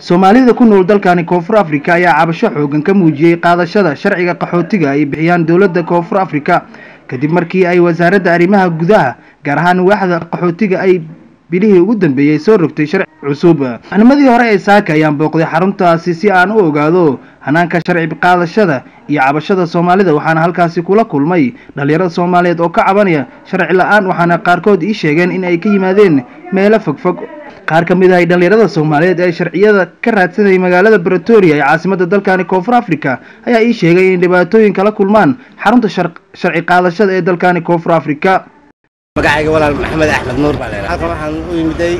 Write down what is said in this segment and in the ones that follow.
Soomaalida ku nool dalkani Koonfur Afrika ayaa cabasho xoogan ka muujiyey qaadashada sharciga qaxootiga ay bixiyaan dowladda Koonfur Afrika, kadib markii ay wasaaradda arrimaha gudaha, gaar ahaan waaxda qaxootiga, ay bilihii ugu dambeeyey soo rogtay sharci cusub. Nimadii hore ee saaka ayaan booqday xaruntaasi si aan u ogaado hanaanka sharci qaadashada iyo cabashada Soomaalida, waxaana halkaasi kula kulmay dhalinyarada Soomaaliyeed oo ka cabanaya sharci la-aan, waxaana qaarkood ii sheegeen in ay ka yimaadeen meelo fogfog. Qaar ka mid ah dhalinyarada Soomaaliyeed ee sharciyada ka raadsanayay magaalada Pretoria ee caasimadda dalkani Koonfur Afrika ayaa ii sheegay in dhibaatooyin kala kulmaan xarunta sharci qaadashada ee dalkani Koonfur Afrika. Magacayga walaal Maxamed Axmed Nuur baa leedahay. Halkan waxaan u yimiday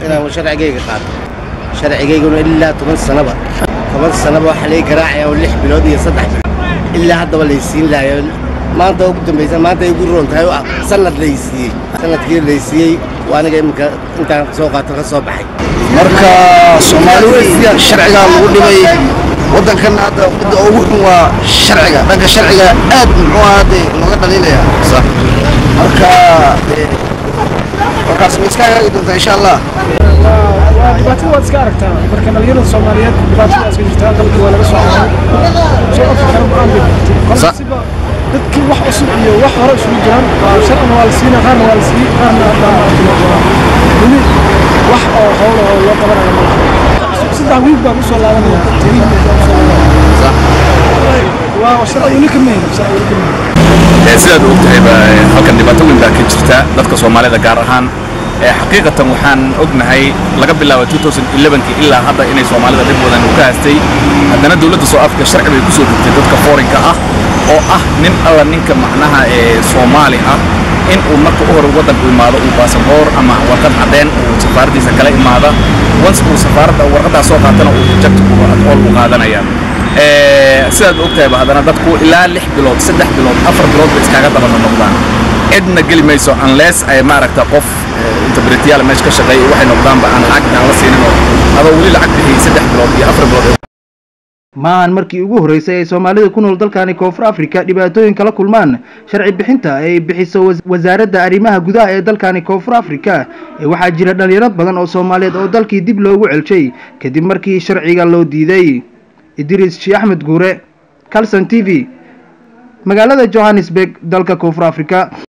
inaan sharcigayga qaato. Sharcigayguna ilaa 10 sanaba, 10 sanaba waxaa lay garaacaya oo 6 bilood iyo 3 bilood ilaa haddaba laysiin lahayo. Maanta ugu dambaysa, maanta ay ugu roon tahay oo sanad laysiiyey. Sanadkii laysiiyey waa aniga iminka intaan soo qaato ka soo baxay. Marka Soomaalida sharcigaa lagu dhibay waddankan. Hadda midda ugu xun waa sharciga, dhanka sharciga aad muxuu ahaa dee looga dhaliilaya. Marka dee markaas way iska hagaagi doontaa insha Allah. Waa dhibaatada waad iska aragtaa. Marka dhalinyarada Soomaaliyeed dhibaatada iska jirtaa, dalka waa laga soo caaray, soo Afrikana go-aan bay gaartay kolsiba. Dadkii wax cusub iyo wax hore isugu jiraan, sharcina waa la siina, qaarna waa la siiyey, qaarna weli wax oo hawl oo loo qabanayo malaha. 3 wiig baan usoo laabanaya, 3 week baan usoo laabanaya. Waa sharci weli kama helin, sharci weli kama helin. Sidaad og tahayba, halkan dhibaato weyn baa ka jirta dadka Soomaalida gaar ahaan. Xaqiiqatan waxaan ognahay laga bilaabo 2011 ilaa hadda inay Soomaalida dhib badan uu ka haystay. Haddana dowladda South Africa sharci bay kusoo rogtay dadka foreign-ka ah, oo ah nin alla ninka macnaha ee Soomaali ah in uu marka u hore waddanku imaado uu baasaboor ama warqad caddeen uu safaaraddiisa kala imaada. Once uu safaaradda warqaddaas soo qaatana, uu reject at all u qaadanaya. Sidaad ogtahayba, haddana dadku ilaa 6 bilood, 3 bilood, 4 bilood bay iskaga daba noqdaan. Cidna geli mayso unless ay maaragta qof interpreter-yaal meesha ka shaqeeya waxay noqdaanba aan lacag aan la siinin oo adoo weli lacag bixiyey 3 bilood iyo 4 bilood. Maahan markii ugu horreysay ay Soomaalida ku nool dalkani Koonfur Afrika dhibaatooyin kala kulmaan sharci bixinta ay bixiso wasaaradda arrimaha gudaha ee dalkani Koonfur Afrika, ee waxaa jira dhalinyaro badan oo Soomaaliyeed oo dalkii dib loogu celshay kadib markii sharciga loo diiday. Idriis Shii Axmed Guure, Calson TV, magaalada Johannesburg, dalka Koonfur Afrika.